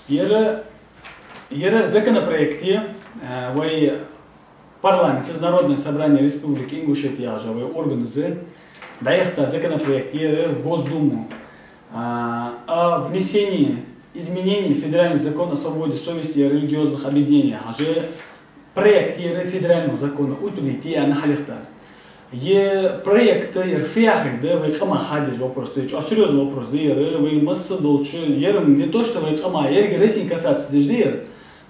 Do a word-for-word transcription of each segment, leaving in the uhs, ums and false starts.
Ер, ер законопроект я, а, вай парламент, из Народное собрание Республики Ингушетия яхача вай органа из дӀаяхийтта законопроект я ер в Госдуму, а, о внесении изменений в федеральный закон о свободе совести и религиозных объединений. Хьажал, проект я ер федерального закона утверждить яь, хьалъяхийтар. Ер проект, ер фу яхилга да, вай къаман хадеш вопрос да, чӀоагӀа серьёзный вопрос да ер, вай масса долча, ер не то что вай къаман, еррига Россе касаться деш да ер,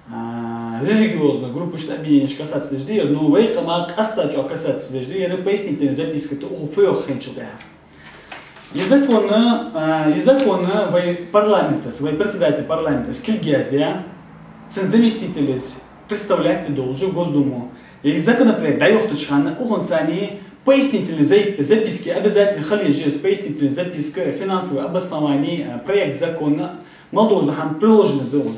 а, религиозни группаш, объединенеш касаться деш да ер, но вай къаман къаьстта чӀоагӀа касаться деш да ер пояснительни записка тӀа укхо фу йоах хинначул тӀехьа. Из закон, а, из закон вай парламентас, вай председатель парламентас кулг яздаь, цун заместителас представлять де долаш Госдуму. Из законопроект дӀайохийтача хана укхун цани пояснительни за-, записки обязательно хила еза, из пояснительни записка, финансовое обоснование, а, проект закона мел долаш дола хӀама приложено да укхун.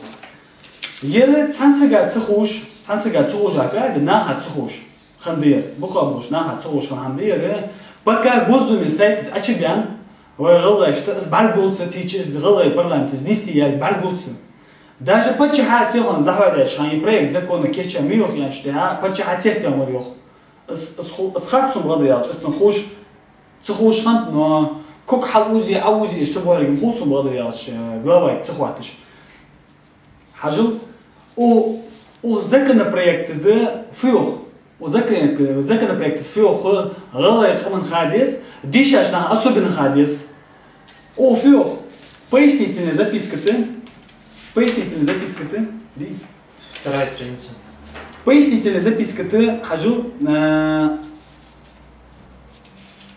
Ер цхьан сага ца ховш, цхьан сага ца ховш, а, наха ца ховш хинна да ер, бокъонца наха ца ховш хинна хӀама да ер, пока Госдуме сайт тӀа Ӏочубаьнна, вай гӀалгӀашта из бӀаргагулц, цигача из гӀалгӀай парламентас из нийсде яьлга бӀаргагулц. Даже паччахьа сихонца дӀахьоадаьча хана, из проект закона кийча ма йоах аьнначул тӀехьа, паччахьа цецваь мара йоах. Из, из ху-, из хац сона бакъдар аьлча, из сона ховш, ца ховш хиннад, но ког хьалъувзе, Ӏовувзе, иштта ца бохьаргья ховш сона бакъдар аьлча, главайга ца хоатташ. Хьажал, укх, укх законопроектаца фу йоах, укх закон-, законопроектаца фу йоах гӀалгӀай къаман хадеш, дийшача наха особенно хадеш. Укхо фу йоах, пояснительни записка тӀа, пояснительни записка тӀа, дийша. Вторая страница. Пояснительни записка тӀа, хьажал, а,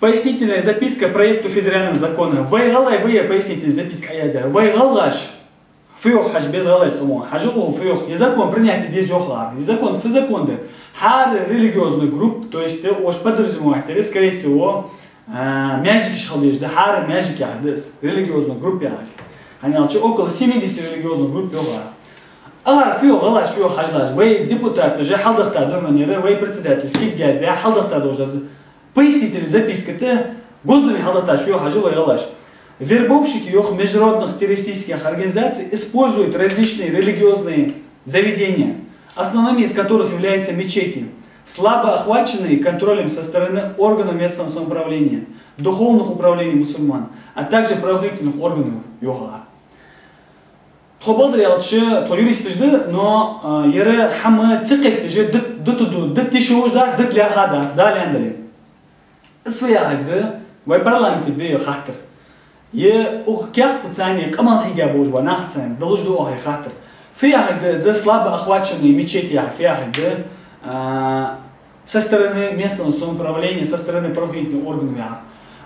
пояснительная записка к проекту федерального закона. Вай гӀалгӀай ба ер пояснительни записка Ӏояздаьр. Вай гӀалгӀаш фу йоах, хьажа, беза гӀалгӀай къамо. Хьажал, укхо фу йоах, из закон принять де деза йоах ер. Из закон фу закон да? ХӀара религиозни группа, то есть, э, уж подразумевать дар, скорее всего, а, маьждигаш хила дезаш да, хӀара маьждиг яхар да из, религиозни группа яхар. ХӀана аьлча около семидесяти религиозных групп йоах ер. Ар фу йоах, гӀалгӀаш фу йоах, хьажал, вай депутаташ хьалдахийта да хьона ер, вай председателас кулг яздаь хьалдахийта долаш да из. Пояснительни записка тӀа Госдуме хьалдахийтача фу йоах, хьажал, вай гӀалгӀаш. Вербовщики, йоах, международных террористических организаций используют различные религиозные заведения, основными из которых являются мечети, слабо охваченные контролем со стороны органов местного самоуправления, духовных управлений мусульман, а также правоохранительных органов, йоах ер. Тхо, бакъдар аьлча, тхо юристаш да, но, а, ер хӀама ца кхетадеш, дут-, дут-, дут-, дут-, дуташ дац, дут-, лаьрхӀа дац, Дала аьнна дале. Из фу яхилга да, вай парламенте да ер хаттар. Е укх каьхатаца цхьана къаман хьига болаш ба нах цхьана, далуш да укхо ер хаттар. Фу яхилга да из слабо охваченные мечети яхар, фу яхилга да, а, со стороны местного самоуправления, со стороны правоохранительных органов яхар.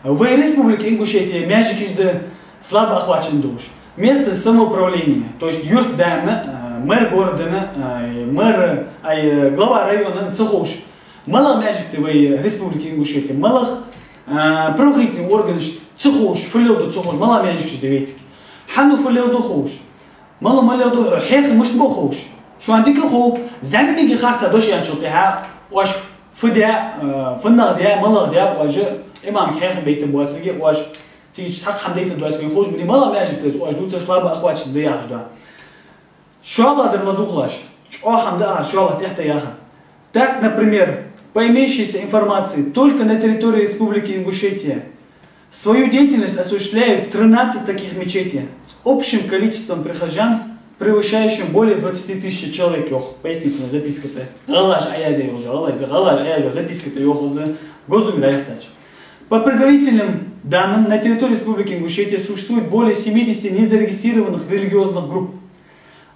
Вай Республика Ингушетия маьждигаш да слабо охвачен долаш. Местное самоуправление, то есть юртдана, а, мэр городана, а, мэр, ай, глава районана ца ховш. МалагӀа маьждиг да вай Республика Ингушетия? МалагӀа, а, правоохранительни органаш ца ховш, фу леладу ца ховш, малагӀа маьждигаш да вайцига? Хьан фу леладу ховш? МалагӀа ма леладу хьехам мишта бу ховш? Шоана дика хов, зӀамига харца дош аьнначул тӀехьа, оаш фу даь, а, фуннагӀа даь, малагӀа даь, оаш имамага хьехам байтаргбоацилга, оаш цигача цхьаккха хӀама дайтаргдоацилга ховш, бери малагӀа маьждиг да из, оаш дувцар слабо охвачен да яхаш да. ШоллагӀдар ладувгӀалаш, чӀоагӀа хӀама да ер, шоллагӀа тӀехьа тӀа яхар. Так, например, по имеющейся информации, только на территории Республики Ингушетия свою деятельность осуществляют тринадцать таких мечетей с общим количеством прихожан, превышающим более двадцати тысяч человек, йоах, пояснительни записка тӀа. ГӀалгӀаша Ӏояздаь йола, гӀалгӀаша, гӀалгӀаша Ӏояздаь записка тӀа йоах из, Госдуме дӀаяхийтача. По предварительным данным, на территории Республики Ингушетия существует более семидесяти незарегистрированных религиозных групп.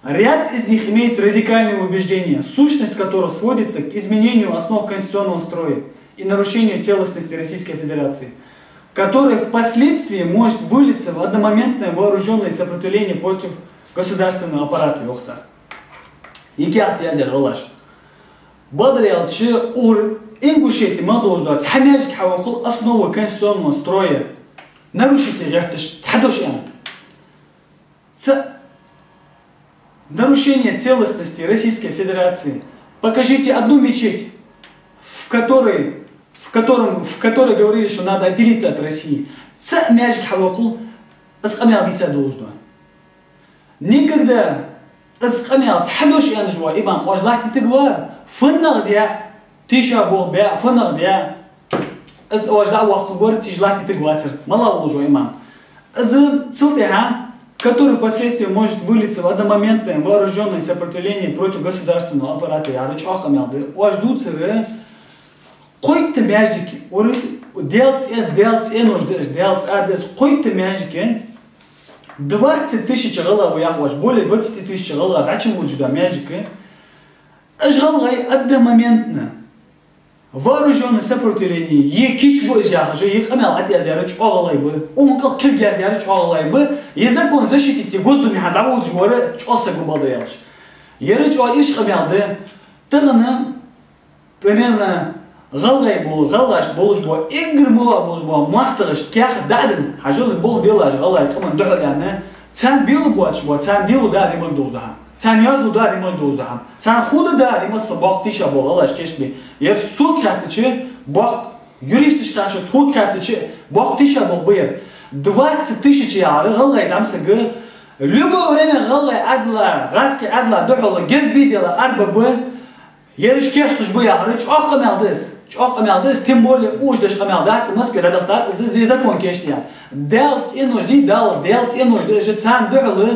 Ряд из них имеет радикальные убеждения, сущность которых сводится к изменению основ конституционного строя и нарушению целостности Российской Федерации, которое впоследствии может вылиться в одномоментное вооружённое сопротивление против государственного аппарата, йоах цар. Е каьхат яздаьр гӀалгӀаша. Бакъдар аьлча, укх Ингушетии мел долаш да цхьа маьждиг хьавоаккхал основы конституционного строя нарушить де гӀерташ цхьа дош аьнна. Ц-, нарушение целостности Российской Федерации. Покажите одну мечеть, в которой, в котором, в которой говорили, что надо отделиться от России. Цхьа маьждиг хьавоаккхал, из къамаьл дийца долаш да. Никогда из къамаьл цхьа дош аьнна вола имам оаш латтийтаргвар, фуннагӀа де, тийша болх бе, фуннагӀа де, из оаш дӀавоаккхаргвар, цига латтийтаргвацар, малагӀа волаш вола имам. Из цул тӀехьа, который впоследствии может вылиться в одномоментное вооружённое сопротивление против государственного аппарата, яхар чӀоагӀа къамаьл да. Оаш дувцар, кхойтта маьждиге, урус, Даьла цӀен-, Даьла цӀенош да уж, Даьла цӀа да из, кхойтта маьждиге двадцать тысяч гӀалгӀа ва яхаш, более двадцати тысяч гӀалгӀа дӀачуводаш да маьждиге. Уж гӀалгӀай одномоментно вооружённое сопротивление, е кийчбу уж яхаш, е къамаьл тӀаязъяьр чӀоагӀа гӀалгӀай ба, укхун кӀал кулг язъяьр чӀоагӀа гӀалгӀай ба, е закон защитить де Госдуме хьа заводаш вар чӀоагӀа саг ва, бакъда аьлча. Ер чӀоагӀа ирча къамаьл да. Тахан примерно гӀалгӀай бола, гӀалгӀашта болаш бола, эггара мугӀа болаш бола моастагӀашта каьхат дӀаденна, хьажал, болх белаш гӀалгӀай къаман духьал аьнна, царна белуш боацаш бола, царна делуш да римаг долаш да хӀама, царна йоазув да римаг долаш да хӀама, царна худа да римаг са боккха тийша бола гӀалгӀашта кийчбе. Ер сога хаьттача, боккха юристашка хаьттача, тхога хаьттача, боккха тийша болх ба ер. Двадцать тысяч яхар гӀалгӀай зӀамсага, любое время гӀалгӀай Ӏаьдала, гӀазкхий Ӏаьдала духьала герз бе дела арабаргба. Ераш кийчлуш ба яхар чӀоагӀа къамаьл да из. ЧӀоагӀа къамаьл да из, тем более укхаза деш къамаьл дац, Москве дӀадахийтар из, из закон кийчдаь. Даьла цӀенош да, Даьла, Даьла цӀенош да уж, царна духьала,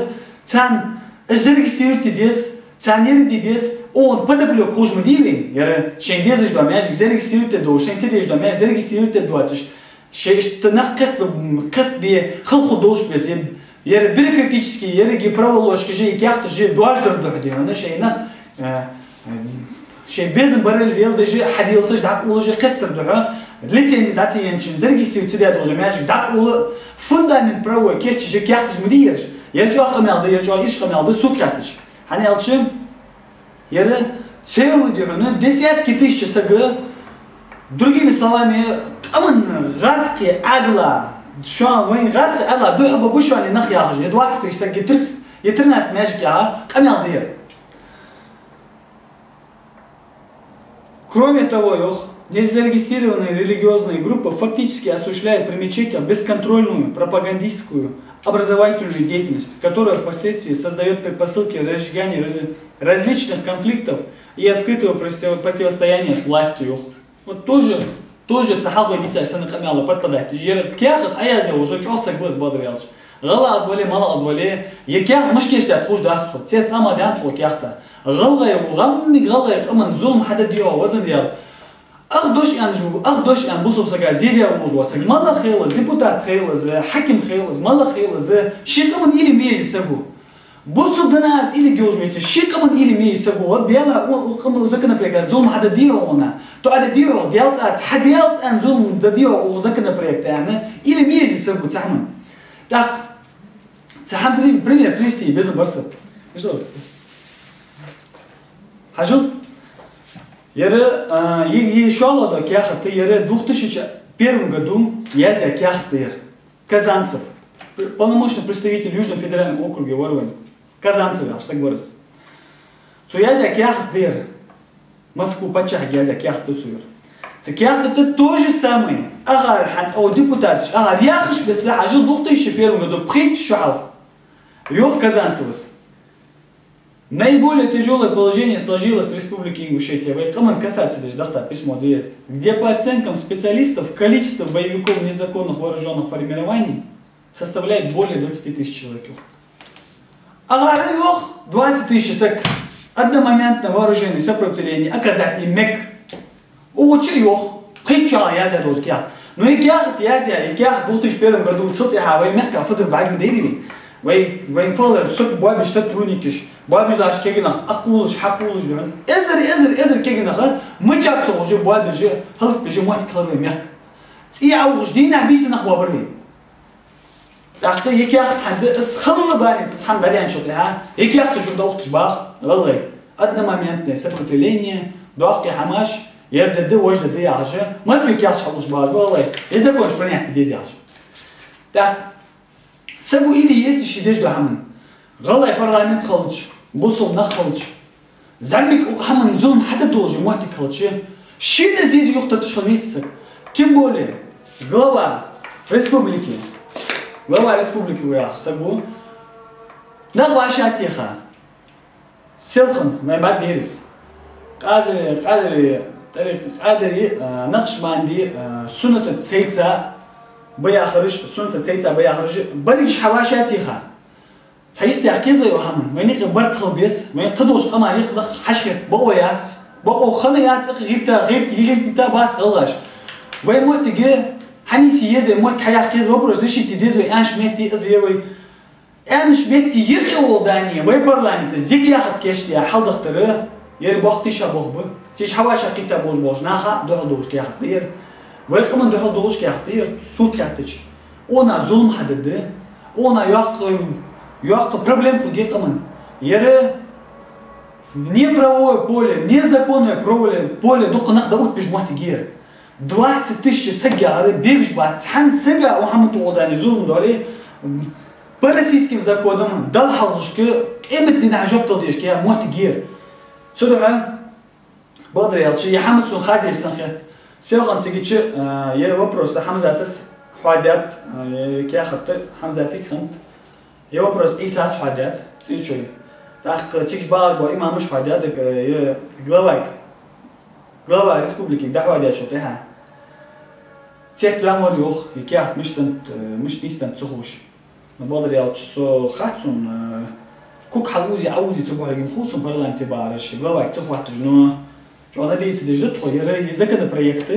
царна уж зарегистрировать де деза, царна ер де деза, укхун подоплёка ховш ма дий вайна, ер шоашта дезаш дола маьждиг зарегистрировать де доацаш, шоашта ца дезаш дола маьждиг зарегистрировать де доацаш. Шоай иштта нах кхестабе, кхестабе хала хургдолаш беса, ер бюрократически, еррига проволочкаш а, каьхаташ а доажадар духьа, дий хьона, шоай нах, э, э, шоай безам барал леладеш а, хьаделийташ, дӀакъовлаш а кхестар духьа, лицензи дӀа ца енначун, зарегистрировать ца даь долаш маьждиг дӀакъовла, фундамент правовой кийчъеш а, каьхаташ ма дий ераш. Ер чӀоагӀа къамаьл да, ер чӀоагӀа ирча къамаьл да, сога хаьттача. ХӀана аьлча, ер целый, дий хьона, десятки тысяч саг, другими словами, къаман гӀазкхий Ӏаьдала, шоана вайна гӀазкхий Ӏаьдала духьа ба шоана нах яхаш, е двадцать тысяч саг, е тридцать, е тринадцать маьждиг яха къамаьл да ер. Кроме того, йоах, незарегистрированные религиозные группы фактически осуществляют при мечетях бесконтрольную пропагандистскую образовательную деятельность, которая впоследствии создаёт предпосылки разжигания раз-, различных конфликтов и открытого против-, противостояния с властью. Вот тоже, тоже цхьа хьалха вай дийцача санна къамаьла подпадать деш. Ер каьхат Ӏоязъяь вола чӀоагӀа саг ва из, бакъдар аьлча. ГӀалгӀа из вале, малав из вале, е каьхат мишта кийчдаьд ховш дац тхо, цецамагӀа даьннад тхо каьхата. ГӀалгӀай, гӀаммига гӀалгӀай къаман зулам хьаде деза, везан Даьла. Ах дош аьнна жу, ах дош аьнна бусалба сага зе даь волаш вола саг, малагӀа хилва из, депутат хилва из, хьаким хилва из, малагӀа хилва из, ший къаман илли ма езий саг ва. Бусалба дина из илли йолаш ма яц, ший къаман илли ма езий саг ва. Даьла, у, у, къаман, у, законопроект, зулам хьаде деза хьона, тоӀаде деза хьона, Даьла цӀа, цхьа Даьла цӀа зулам де деза хьона, у, законопроект аьнна, илли ма езий саг ва цхьа хӀаман. ТӀаккха цхьа хӀама при-, пример привести безам бар са. Хьажал, ер, а, е, е шоллагӀа дола каьхат да ер, двух тысячи первом году язъяь каьхат да ер. Казанцев, пр-, полномочный представитель Южного федерального округа вар вайна. Казанцев яхаш саг вар из. Цо язъяь каьхат да ер. Москва паччахьага язъяь каьхат да цо ер. Цу каьхата тӀа то же самое. Ӏахар хьа цӀагӀа депутаташ, ӏахар яхаш беса, хьажал, двух тысячи первом году, пхийтта шу хьалха. Йоах Казанцевас: Наиболее тяжёлое положение сложилось в Республике Ингушетия. Вай къаман касаться деш дахийтад письмо да ер, где, по оценкам специалистов, количество боевиков незаконных вооружённых формирований составляет более двадцати тысяч человек. Ӏахар, йоах, двадцать тысяч саг, одномоментно вооружённое сопротивление оказать е мег. Укх чу, йоах, пхийтта шу хьалха язъяь долаш каьхат. Ну, е каьхат язъяь, е каьхат двух тысячи первом году, цул тӀехьа вай мехка фу дар бӀарга ма дайра вайна. Вай, вайна фу хилар, со-, боабеш сотрудникаш, боабеш латташ кегий нах, ӏокхувлаш, хьакхувлаш, духьал. Эзар, эзар, эзар кегий нах, мичаб ца ховш, боабеш, хӀалакбеш моттиг хилар вай мехка. ЦӀий Ӏоухаш, дийнахьа-бийса нах боабир вайна. ТӀаккха е каьхат хӀанз из хала баьннаб, из хӀама дӀадаьнначул тӀехьа, е каьхаташ дӀаухаш бах, гӀалгӀай. Одномоментное сопротивление, доккхий хӀамаш, ер де да, вож де да яхаш, Москве каьхаташ хьаухаш бах, гӀалгӀай. Из законаш принять де деза яхаш. ТӀаккха саго илли еза ший деш дола хӀама. ГӀалгӀай парламент хилча, бусалба нах хилча, зӀамига укх хӀаман зулам хьаде долаш моттиг хилча, шийна из деза юхатетташ хила веза саг. Тем более, глава республики, глава республики ва яхаш саг ва, Нах вӀашагӀтеха. Селхан, вай бӀаргадайра из. Къадири, Къадири, тӀарикъ-, Къадири, а, Накъшбанди, а, суннатаца сеца ба яхараш, суннатаца сеца ба яхараш, берригаш хьавӀашагӀтеха. Цхьа йистех кхеза вай хӀаман, вайна юкъе барт хила беза, вайна кхыдолча къаман юххьанах хьажа гӀерт, бокъо яц, бокъо хана яц, цӀаккха гӀерта, гӀерта, гӀерта бац гӀалгӀаша. Вай моттиге хьанийса еза, вай моттиг хьаяккха еза, вопрос решить де деза вай, аьннача метте из я вай. Аьннача метте юкъе волча дани, вай парламента зе каьхат кийчдаь хьалдахийтар, ер боккха тийша болх ба. Цу чу хьавӀашагӀкхийтта болаш болча наха духьал долаш каьхат да ер. Вай къаман духьал долаш каьхат да ер, сога хаьттача. Цунах зулам хьадергда, цунах йоккха, йоккха проблема хургья къаман. Ер неправовое поле, незаконное поле, поле дукха нах дӀаоттабеш моттиг я ер. Двадцать тысяч саг яхар бегаш бац, цхьан сага, Мухьаммад Тулгъудани, зулам дале, по российским законам Далла хьалхашка къематдийнахьа жоп дала дезаш я ер моттиг я ер. Цудухьа, бакъдар аьлча, ер хӀама сона ха дезаш санна хет. Селхан, цига чу, а, ер вопрос Хьамзатас хьоадаьд, а, ер каьхат Хьамзатага хиннад. Ер вопрос Ӏийсас хьоадаьд, цӀечой. ТӀаккха цига чу багӀаргбола имамаша хьоадаьд, э, ер главайга. Глава республикега дӀахьоадаьчул тӀехьагӀа. Цецваьннавар, йоах, ер каьхат мишта да, э, мишта нийса да ца ховш. Но, бакъдар аьлча, со хац сона, э, ког хьалувзе, Ӏовузе ца бохьаргья, хов сона парламенте багӀараш, главайга ца хоатташ, но чӀоагӀа надеяться деш да тхо, ер, ер законопроект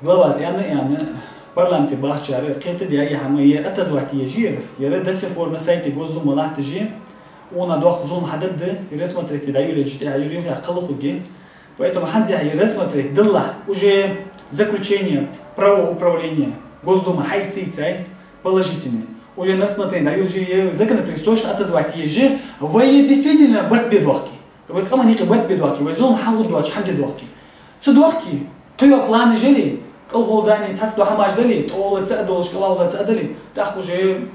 главас аьнна, аьнна, парламенте бахачар кхетадаь, ер хӀама, ер отозвать еш я ер, ер до сих пор на сайте Госдумы латташ я, цунах доккха зулам хьадергда, ер рассмотреть дӀайолаенначул тӀехьагӀа ер юххьехь кхелла хургья. Поэтому хӀанз ер рассмотреть даллалехь, уже заключение правого управления Госдумы хьаийца йицай, положительный. Уже рассмотреть дӀайолаеннача, ер законопроект срочно отозвать еш я, вай действительно барт бе доахке. Вай къаман юкъе барт бе доахке, вай зулам хьахургдоацаш хӀама де доахке. Ца доахке, кхыйола планаш яле, кӀалхардоале, цхьацца дола хӀамаш дале, тӀагӀолла цаӀ долаш, кӀалхардоале цаӀ дале, тӀаккха уже,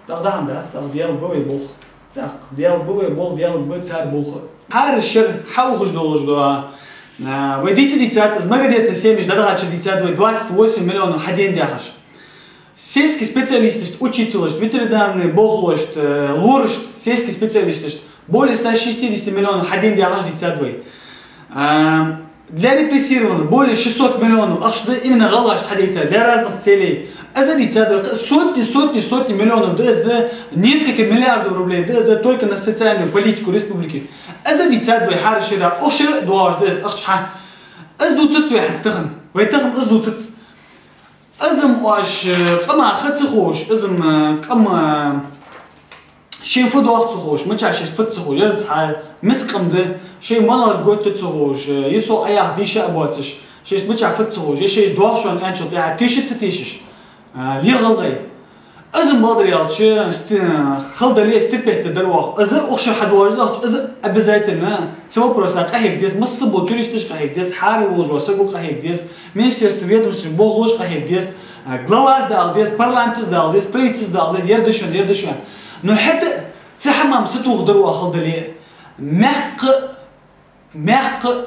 тӀаккха дӀахьам дац, тӀаккха Даьла ба вай болх. ТӀаккха Даьла ба вай болх, Даьла ба цар болх. ХӀара шера хьаухаш долаш да, а, вай дийца дийцад, из многодетный семьяш дӀадахача дийцад вай двадцать восемь миллионов хьадена даьхаш. Сельский специалисташта, учителашта, ветеринарный болхлошта, э, лорашта, сельский специалисташта более ста шестидесяти миллионов хьадена даьхаш дийцад вай. А, для репрессированных более шестьсот миллионов ахча да именно гӀалгӀашта хьадайта для разных целей. Из а дийцад вай, сотни, сотни, сотни миллионов да из, несколько миллиардов рублей да из только на социальную политику республики. Из а дийцад вай хӀара шера, укх шера а доагӀаш да из ахча хьа. Из дувцац вай хӀанз тахан. Вай тахан из дувцац. Из-м оаш, э, къаман ха ца ховш, из-м, э, къам, э, шоашта фу доах ца ховш, мичахьа шоашта фуд ца ховш, ер цхьа миска къам да, шоай малагӀа гойт ца ховш, э, ер со Ӏояха дийша а боацаш, шоашта мичахьа фуд ца ховш, ер шоашта доах шоана аьнначул тӀехьагӀа тешаш ца тешаш, э, лела гӀалгӀай. Из-м, бакъдар аьлча, сти-, хала дале, стипендия дар оаха. Из укх шера хьадоагӀаш да ахча, из обязательно цу вопроса къахьега деза, масса болча юристаша къахьега деза, хӀара волаш вола саго къахьега деза, министерство, ведомство болхлоша къахьега деза, а, главас дала деза, парламентас дала деза, правительствас дала деза, ер да шоана, ер да шоана. Но хӀаьта а цу хӀаман сатоха дар оаха хала дале, мехка Мехка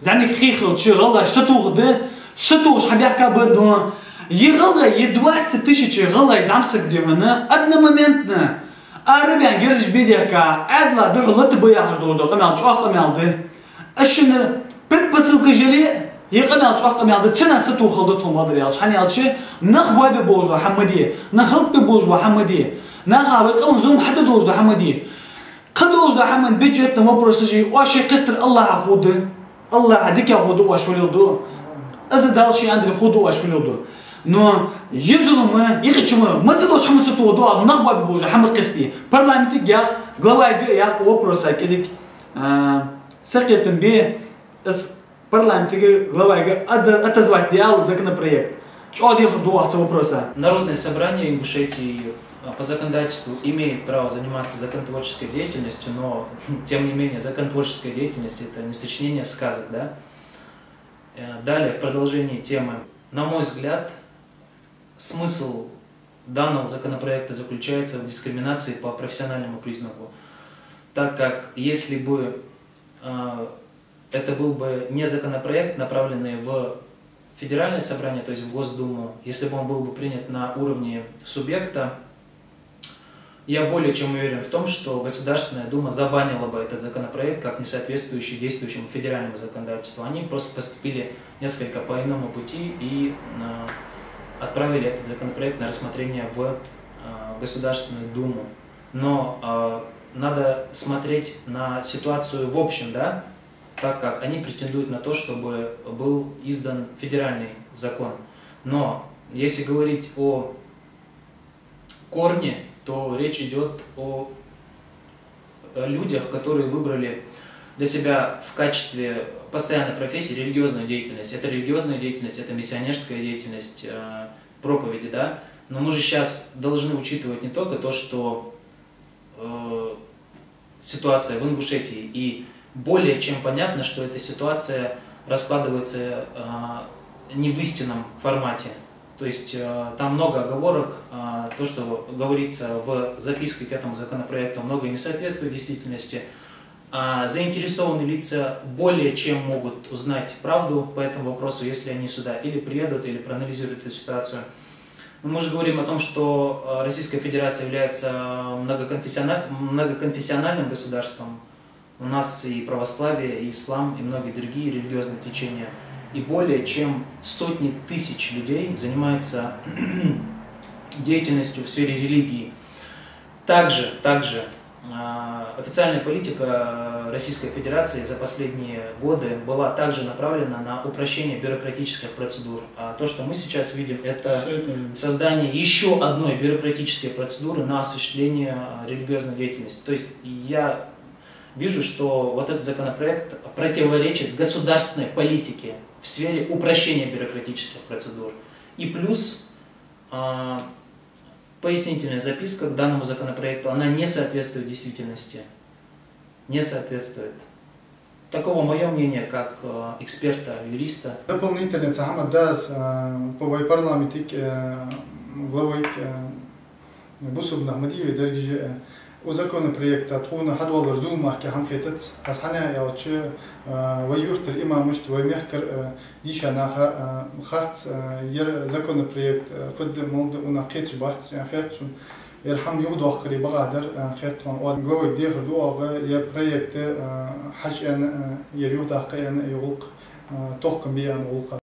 зӀамига хий хилча гӀалгӀаша сатохаргда, сатохаш хьабаьхкаб, но ер гӀалгӀай, ер двадцать тысяч гӀалгӀай зӀамсаг да хьона, одномоментно арабаьнна герзаш бе дехка, Ӏаьдала духьал лата ба яхаш долаш дола къамаьл чӀоагӀа къамаьл да. Аз шоана, предпосылкаш яле, ер къамаьл чӀоагӀа къамаьл да, цунах сатоха хала да тхона, бакъдар аьлча. ХӀана аьлча, нах боабе болаш дола хӀама ма де, нах хӀалакбе болаш бола хӀама ма де, наха вай къаман зулам хьаде долаш дола хӀама ма де. Кхыдолаш дола хӀаман бюджетни вопросаш а оаш шоай кхестар АллахӀа ховргда. АллахӀа дикагӀа ховргда оаш фу леладу. Из Дала ший аьннадале ховргда оаш фу леладу. Но ер зулам, юкъе чу ма, масса долча хӀаман сатохаргда оаха, нах боабе болаш дола хӀама кхести. Парламентага ях, главайга ях, вопрос а кӀезига, а, сакхетам бе, из парламентага, главайга отоз-, отозвать де ала законопроект. ЧӀоагӀа дехар да оаха цу вопроса. Народное собрание Ингушетии, а, по законодательству имеет право заниматься законотворческой деятельностью, но, тем не менее, законотворческая деятельность — это не сочинение сказок, да? Э, далее, в продолжении темы, на мой взгляд, смысл данного законопроекта заключается в дискриминации по профессиональному признаку, так как если бы, э, это был бы не законопроект, направленный в федеральное собрание, то есть в Госдуму, если бы он был бы принят на уровне субъекта, Я более чем уверен в том, что Государственная Дума забанила бы этот законопроект как несоответствующий действующему федеральному законодательству. Они просто поступили несколько по иному пути и э, отправили этот законопроект на рассмотрение в э, Государственную Думу. Но э, надо смотреть на ситуацию в общем, да, так как они претендуют на то, чтобы был издан федеральный закон. Но если говорить о корне, то речь идет о э, людях, которые выбрали для себя в качестве постоянной профессии религиозную деятельность. Это религиозная деятельность, это миссионерская деятельность, э, проповеди, да. Но мы же сейчас должны учитывать не только то, что э, ситуация в Ингушетии, и более чем понятно, что эта ситуация раскладывается э, не в истинном формате. То есть э, там много оговорок, э, то, что говорится в записке к этому законопроекту, многое не соответствует действительности. А заинтересованные лица более чем могут узнать правду по этому вопросу, если они сюда или приедут, или проанализируют эту ситуацию. Но мы же говорим о том, что э, Российская Федерация является многоконфессиональ- многоконфессиональным государством. У нас и православие, и ислам, и многие другие религиозные течения. И более чем сотни тысяч людей занимаются деятельностью в сфере религии. Также, также э, официальная политика Российской Федерации за последние годы была также направлена на упрощение бюрократических процедур. А то, что мы сейчас видим, это Абсолютно. Создание еще одной бюрократической процедуры на осуществление э, религиозной деятельности. То есть я вижу, что вот этот законопроект противоречит государственной политике в сфере упрощения бюрократических процедур. И плюс э, пояснительная записка к данному законопроекту, она не соответствует действительности. Не соответствует. Таково мое мнение как э, эксперта, юриста. Дополнительно цхьа хӀама да аз э, по вай парламентага, э, главайга, э, бусалба нах ма дий вай деррига а, э, укх законопроекта тхона хьадоаллар зуламах хӀама хетац. Аз хӀана аьлча, э, вай юртара имамашта, вай мехкара э, дийша наха э, харц э, ер законопроект э, фуд, малад, укхунах кхеташ бац, э, хет сона. Ер хӀама юхадоаккхаре бакъахьа дар, э, хет тхона. Оаха главайга дехар ду оаха, ер проект э, хьажа аьнна, э, ер юхадаккха аьнна, ер гӀулакх э, тохкам бе аьнна гӀулакх.